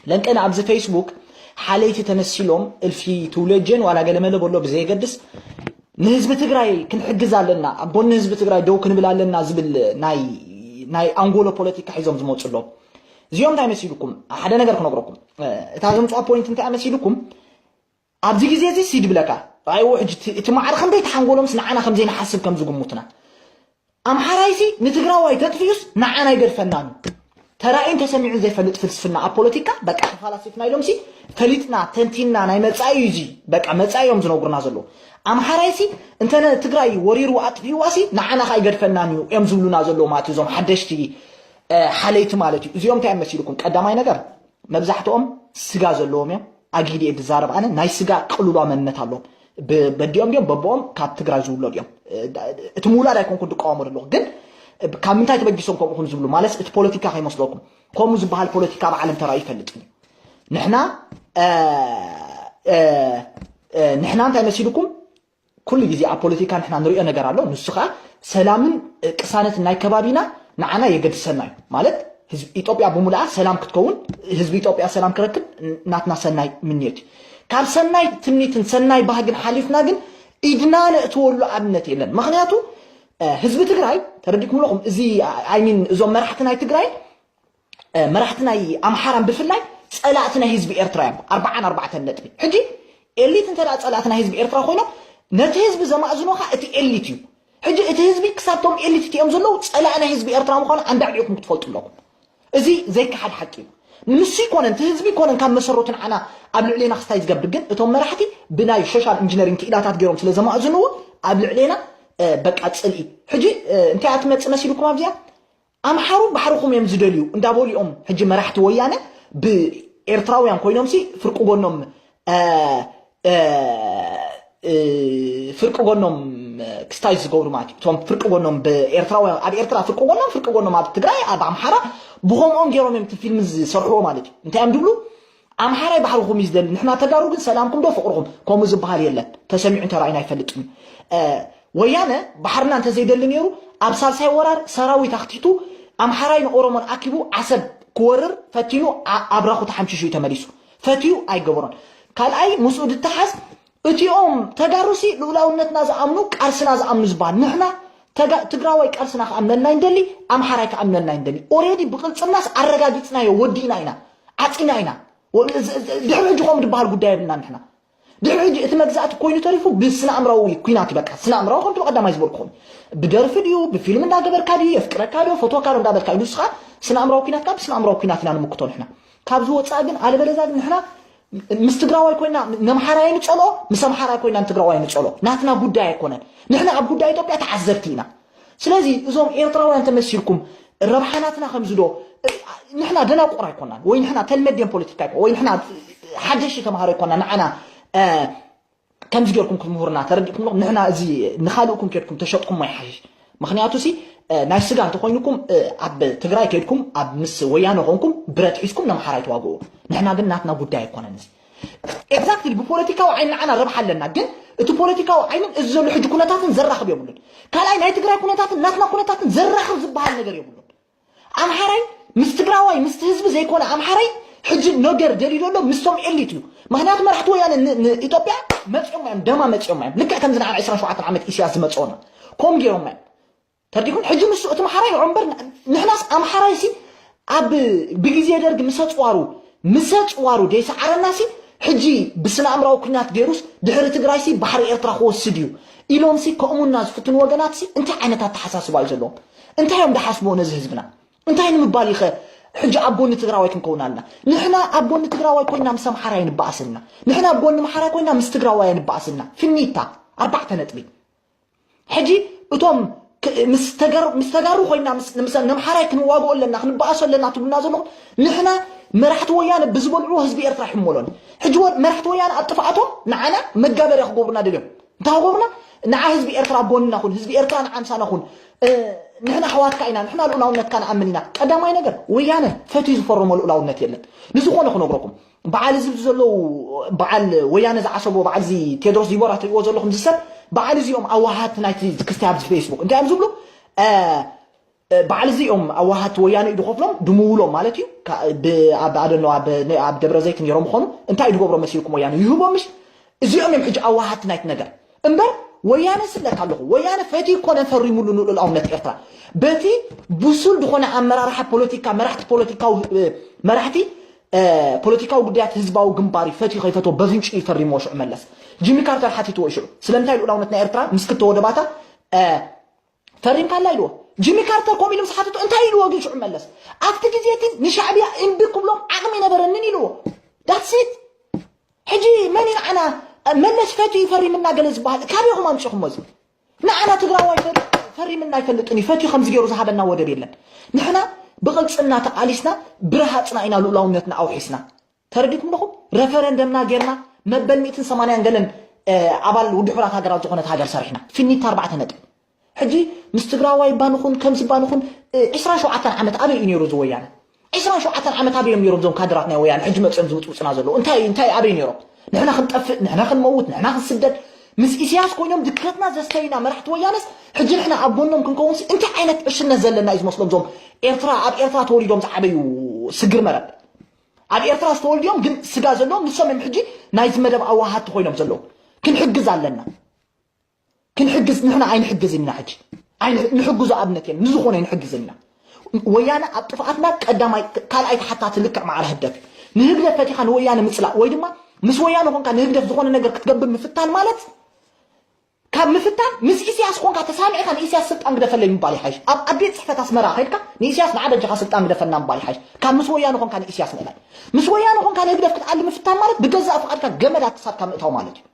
ለንቀን ኣብዚ ፌስቡክ ሓለይቲ ተመሲሎም እልፊ ትውለጀን ዋላ ገለመለ በሎ ብዘየገድስ ንህዝቢ ትግራይ ክንሕግዝ ኣለና፣ ኣብ ጎኒ ህዝቢ ትግራይ ደው ክንብል ኣለና ዝብል ናይ ናይ ኣንጎሎ ፖለቲካ ሒዞም ዝመፁ ኣለዉ። እዚኦም እንታይ መሲልኩም? ሓደ ነገር ክነግረኩም። እታ ዘምፅዋ ፖይንት እንታይ መሲልኩም? ኣብዚ ግዜ እዚ ሲድ ብለካ ራይዎ ሕጂ እቲ ማዕረ ከምደይ ተሓንጎሎምስ ንዓና ከምዘይ ንሓስብ ከም ዝግሙትና ኣምሓራይሲ ንትግራዋይ ተጥፊኡስ ንዓና ኣይገድፈናን እዩ። ተራእዩን ተሰሚዑን ዘይፈልጥ ፍልስፍና ኣብ ፖለቲካ በቃ ተፋላሲፍና ኢሎምሲ ፈሊጥና ተንቲና ናይ መጻኢ እዩ እዚ በቃ መጻኢ እዮም ዝነግሩና ዘለዉ። ኣምሓራይሲ እንተ ትግራይ ወሪሩ ኣጥፊእዋሲ ንዓና ከ ኣይገድፈናን እዩ እዮም ዝብሉና ዘለዉ ማለት እዩ እዞም ሓደሽቲ ሓለይቲ ማለት እዩ። እዚኦም እንታይ እዮም መሲልኩም? ቀዳማይ ነገር መብዛሕትኦም ስጋ ዘለዎም እዮም። ኣጊዲኤ ዝዛረብ ኣነ ናይ ስጋ ቅልሏ መንነት ኣለዎም። በዲኦም ዲኦም በቦኦም ካብ ትግራይ ዝውለዱ እዮም። እቲ ምውላድ ኣይኮንኩ ድቃወሞ ዘለኹ ግን ካብ ምንታይ ተበጊሶም ከምኡ ዝብሉ ማለት እቲ ፖለቲካ ከይመስለኩም። ከምኡ ዝበሃል ፖለቲካ ኣብ ዓለም ተራእዩ ይፈልጥን እዩ። ንሕና ንሕና እንታይ መሲልኩም? ኩሉ ግዜ ኣብ ፖለቲካ ንሕና ንሪኦ ነገር ኣሎ። ንሱ ከዓ ሰላምን ቅሳነትን ናይ ከባቢና ንዓና የገድሰና እዩ። ማለት ህዝቢ ኢትዮጵያ ብሙሉኣ ሰላም ክትከውን፣ ህዝቢ ኢትዮጵያ ሰላም ክረክብ ናትና ሰናይ ምንዮት እዩ። ካብ ሰናይ ትምኒትን ሰናይ ባህግን ሓሊፍና ግን ኢድና ነእትወሉ ኣብነት የለን። ምክንያቱ ህዝቢ ትግራይ ተረዲእኩም ኣለኹም። እዚ ኣይሚን እዞም መራሕቲ ናይ ትግራይ መራሕቲ ናይ ኣምሓራን ብፍላይ ፀላእቲ ናይ ህዝቢ ኤርትራ እዮም። ኣርባዓን ኣርባዕተን ነጥቢ። ሕጂ ኤሊት እንተ ደኣ ፀላእቲ ናይ ህዝቢ ኤርትራ ኮይኖም ነቲ ህዝቢ ዘማእዝኖ ኸዓ እቲ ኤሊት እዩ። ሕጂ እቲ ህዝቢ ክሳብቶም ኤሊት እቲኦም ዘለዉ ፀላእ ናይ ህዝቢ ኤርትራ ምዃኑ ኣንዳዕዲዕኩም ክትፈልጡ ኣለኩም። እዚ ዘይከሓድ ሓቂ እዩ። ንሱ ይኮነን እቲ ህዝቢ ይኮነን ካብ መሰረቱ ንዓና ኣብ ልዕሌና ክስታይ ዝገብር ግን እቶም መራሕቲ ብናይ ሶሻል ኢንጂነሪንግ ክኢላታት ገይሮም ስለ ዘማእዝንዎ ኣብ ልዕሌና በቃ ፅልኢ። ሕጂ እንታይ እያ ትመፅእ መሲልኩም ኣብዚኣ? ኣምሓሩ ባሕርኹም እዮም ዝደልዩ እንዳበሉ እዮም ሕጂ መራሕቲ ወያነ ብኤርትራውያን ኮይኖምሲ ፍርቂ ጎኖም ፍርቂ ጎኖም ክስታይ ዝገብሩ ማለት እዩ። እቶም ፍርቂ ጎኖም ብኤርትራውያን ኣብ ኤርትራ ፍርቂ ጎኖም ፍርቂ ጎኖም ኣብ ትግራይ ኣብ ኣምሓራ ብኸምኦም ገይሮም እዮም እቲ ፊልም ዝሰርሕዎ ማለት እዩ። እንታይ እዮም ዝብሉ? ኣምሓራይ ባሕርኹም እዩ ዝደሊ። ንሕና ተጋሩ ግን ሰላምኩም ዶ ፍቕርኹም ከምኡ ዝበሃል የለን። ተሰሚዑ ተራእዩን ኣይፈልጥን እዩ። ወያነ ባሕርና እንተዘይደሊ ነይሩ ኣብ ሳልሳይ ወራር ሰራዊት ኣኽቲቱ ኣምሓራይን ኦሮሞን ኣኪቡ ዓሰብ ክወርር ፈቲኑ ኣብራኹ ተሓምሺሹ እዩ ተመሊሱ። ፈትዩ ኣይገበሮን። ካልኣይ ምስኡ ድተሓዝ እቲኦም ተጋሩሲ ልኡላውነትና ዝኣምኑ ቃልስና ዝኣምኑ ዝበሃል ንሕና ትግራዋይ ቃልስና ክኣምነልና ይንደሊ ኣምሓራይ ክኣምነልና ይንደሊ። ኦሬዲ ብቅልፅምናስ ኣረጋጊፅናዮ ወዲእና ኢና ዓፂና ኢና። ድሕሪ ሕጂ ከምኡ ዝበሃል ጉዳይ የብልና ንሕና። ድሕሪ ሕጂ እቲ መግዛእቲ ኮይኑ ተሪፉ ብስነ ኣእምራዊ ኩናት እዩ በቃ ስነ ኣእምራዊ ከምቲ ብቀዳማይ ዝበልኩኹም ብደርፊ ድዩ ብፊልም እንዳገበርካ ድዩ የፍቅረካ ዶ ፈትወካ ዶ እንዳበልካ እዩ ንስኻ ስነ ኣእምራዊ ኩናትካ ብስነ ኣእምራዊ ኩናት ኢና ንምክቶ ንሕና። ካብዚ ወፃኢ ግን ኣለበለዛ ግን ንሕና ምስ ትግራዋይ ኮይና ነምሓራይ ንፀልኦ ምስ ኣምሓራይ ኮይና ንትግራዋይ ንፀልኦ ናትና ጉዳይ ኣይኮነን። ንሕና ኣብ ጉዳይ ኢትዮጵያ ተዓዘብቲ ኢና። ስለዚ እዞም ኤርትራውያን ተመሲልኩም ረብሓ ናትና ከምዚ ዶ ንሕና ደናቁር ኣይኮናን ወይ ንሕና ተልመዴን ፖለቲካ ኣይኮ ወይ ንሕና ሓደሽቲ ተምሃሮ ኣይኮና ንዓና ከምዚ ጌርኩም ክትምህሩና ተረዲእኩም ኣለኹም። ንሕና እዚ ንኻልእኩም ኬድኩም ተሸጥኩሞ ይሓይሽ። ምኽንያቱ ሲ ናይ ስጋ እንተኾይኑኩም ኣብ ትግራይ ከይድኩም ኣብ ምስ ወያነ ኾንኩም ብረት ሒዝኩም ነምሓራይ ተዋግኡ። ንሕና ግን ናትና ጉዳይ ኣይኮነን እዚ። ኤግዛክትሊ ብፖለቲካዊ ዓይኒ ንዓና ረብሓ ኣለና፣ ግን እቲ ፖለቲካዊ ዓይንን እዚ ዘሎ ሕጂ ኩነታትን ዘራኽብ የብሉን። ካልኣይ ናይ ትግራይ ኩነታትን ናትና ኩነታትን ዘራኽብ ዝበሃል ነገር የብሉን። ኣምሓራይ ምስ ትግራዋይ ምስቲ ህዝቢ ዘይኮነ ኣምሓራይ ሕጂ ነገር ደልዩ ዘሎ ምስቶም ኤሊት እዩ። ምክንያቱ መራሕቲ ወያነ ን- ንኢትዮጵያ መፅኦም እዮም ደማ መፅኦም እዮም ልክዕ ከምዚ ንዓ ዕስራን ሸውዓተን ዓመት ኢሳያስ ዝመፅኦና ኮም ገይሮም እዮም። ተርዲኹም ሕጂ ንሱ እቲ ኣምሓራይ ንዑ እምበር ንሕናስ ኣምሓራይ ሲ ኣብ ብግዜ ደርግ ምስ ኣፅዋሩ ምስ ኣፅዋሩ ደይሰዓረና ሲ ሕጂ ብስነ ኣእምራዊ ኩናት ገይሩስ ድሕሪ ትግራይ ሲ ባሕሪ ኤርትራ ክወስድ እዩ ኢሎም ሲ ከእሙና ዝፍትኑ ወገናት ሲ እንታይ ዓይነት ኣተሓሳስባ እዩ ዘለዎም? እንታይ እዮም ዝሓስብዎ ነዚ ህዝብና? እንታይ ንምባል ኢኸ ሕጂ ኣብ ጎኒ ትግራዋይ ክንከውን ኣለና? ንሕና ኣብ ጎኒ ትግራዋይ ኮይና ምስ ኣምሓራይ ንበኣስ ኣለና። ንሕና ኣብ ጎኒ ኣምሓራይ ኮይና ምስ ትግራዋይ ንበኣስ ኣለና። ፍኒታ ኣርባዕተ ነጥቢ። ሕጂ እቶም ክ- ምስ ተገር- ምስ ተጋሩ ኮይና ምስ ምስ ነምሓራይ ክንዋግኦ ኣለና ክንበኣሶ ኣለና ትብሉና ዘለኹም ንሕና መራሕቲ ወያነ ብዝበልዕዎ ህዝቢ ኤርትራ ይሕመሎን። ሕጂ ወ- መራሕቲ ወያነ ኣብ ጥፍኣቶም ንዓና መጋበርያ ክገብሩና ደልዮም እንታይ ክገብሩና ንዓ ህዝቢ ኤርትራ ኣብ ጎንና ኩን ህዝቢ ኤርትራ ንዓምሳና ኩን እ፣ ንሕና ኣሕዋትካ ኢና ንሕና ልኡላውነትካ ንኣምን ኢና ቀዳማይ ነገር ወያነ ፈትዩ ዝፈረሞ ልኡላውነት የለን ንዝኾነ ክነግረኩም በዓል እዚ ዘለዉ በዓል ወያነ ዝዓሰቦ በዓል እዚ ቴድሮስ ዲቦራ ትሪእዎ ዘለኹም ዝሰብ በዓል እዚኦም ኣዋሃት ናይቲ ክስታይ ኣብዚ ፌስቡክ እንታይ እዮም ዝብሉ እ፣ በዓል እዚኦም ኣዋሃት ወያነ እዩ ዝኸፍሎም ድምውሎም ማለት እዩ። ኣብ ኣደኖ ኣብ ደብረ ዘይት ነሮም ኾኑ እንታይ እዩ ዝገብሮ መሲልኩም ወያነ ይህቦም ምሽ? እዚኦም እዮም ሕጂ ኣዋሃት ናይት ነገር እምበር ወያነ ስለካ ኣለኹ ወያነ ፈቲ ኮነ ፈሪሙሉ ንልኡላውነት ኤርትራ በቲ ብሱል ዝኾነ ኣመራርሓ ፖለቲካ መራሕቲ ፖለቲካዊ መራሕቲ ፖለቲካዊ ጉዳያት ህዝባዊ ግንባር ፈቲ ከይፈቶ በፍንጭ ይፈሪሞ ሽዑ መለስ ጂሚ ካርተር ሓቲትዎ ሽዑ ስለምንታይ ልኡላውነት ናይ ኤርትራ ምስ ክልተ ወደባታ ፈሪምካላ ኢልዎ። ጂሚ ካርተር ከምኡ ኢሉ ምስ ሓተቶ እንታይ ኢልዎ ግን ሽዑ መለስ ኣብቲ ግዜ እቲ ንሻዕብያ እምቢ ክብሎም ዓቕሚ ነበረንን ኢልዎ። ዳትስ ኢት። ሕጂ መን እዩ ንዓና መለስ ፈትዩ ፈሪምና ገለ ዝበሃል ካበይኹም ኣምፂኹሞ እዚ ንዓና ትግራዋይ ፈሪምና ኣይፈልጥን እዩ ፈትዩ ከምዚ ገይሩ ዝሃበና ወደብ የለን ንሕና ብቕልፅና ተቓሊስና ብረሃፅና ኢና ልኡላውነትና ኣውሒስና ተረዲኩም ዶኹም? ረፈረንደምና ጌርና መበል ሚእትን ሰማንያን ገለን ኣባል ውድብ ሕቡራት ሃገራት ዝኾነት ሃገር ሰሪሕና። ፊኒት ኣርባዕተ ነጥቢ። ሕጂ ምስ ትግራዋይ ባንኹን ከምዚ ባንኹን ዕስራን ሸውዓተን ዓመት ኣበይ እዩ ነይሩ እዚ ወያነ? ዕስራን ሸውዓተን ዓመት ኣበይ እዮም ነይሮም እዞም ካድራት ናይ ወያነ ሕጂ መፅኦም ዝብፅብፁና ዘለዉ? እንታይ እንታይ ኣበይ ነይሮም? ንሕና ክንጠፍእ፣ ንሕና ክንመውት፣ ንሕና ክንስደድ ምስ ኢሳያስ ኮይኖም ድክረትና ዘስተዩና መራሕቲ ወያነስ ሕጂ ንሕና ኣብ ጎኖም ክንከውንሲ እንታይ ዓይነት ዕሽነት ዘለና እዩ ዝመስሎም እዞም ኤርትራ ኣብ ኤርትራ ተወሊዶም ዝዓበዩ ስግር መረብ? ኣብ ኤርትራ ዝተወልዱ እዮም ግን ስጋ ዘለዎም ንሶም እዮም ሕጂ ናይዚ መደብ ኣዋሃድቲ ኮይኖም ዘለዉ ክንሕግዝ ኣለና ክንሕግዝ ንሕና ኣይንሕግዝ ኢና ሕጂ ንሕግዞ ኣብነት እዮም ንዝኾነ ኣይንሕግዝ ኢና ወያነ ኣብ ጥፍኣትና ቀዳማይ ካልኣይ ተሓታቲ ልክዕ ማዕረ ህግደፍ እዩ ንህግደፍ ፈቲኻ ንወያነ ምፅላእ ወይ ድማ ምስ ወያነ ኾንካ ንህግደፍ ዝኾነ ነገር ክትገብር ምፍታን ማለት ካብ ምፍታን ምስ ኢሳያስ ኾንካ ተሳሚዕካ ንኢሳያስ ስልጣን ግደፈለይ ምባል ይሓይሽ ኣብ ኣብ ቤት ፅሕፈት ኣስመራ ከድካ ንኢሳያስ ንዓ በጃኻ ስልጣን ግደፈልና ምባል ይሓይሽ ካብ ምስ ወያነ ኾንካ ንኢሳያስ ምእላይ ምስ ወያነ ኾንካ ንህግደፍ ክትኣሊ ምፍታን ማለት ብገዛእ ፍቓድካ ገመድ ኣብ ክሳድካ ምእታው ማለት እዩ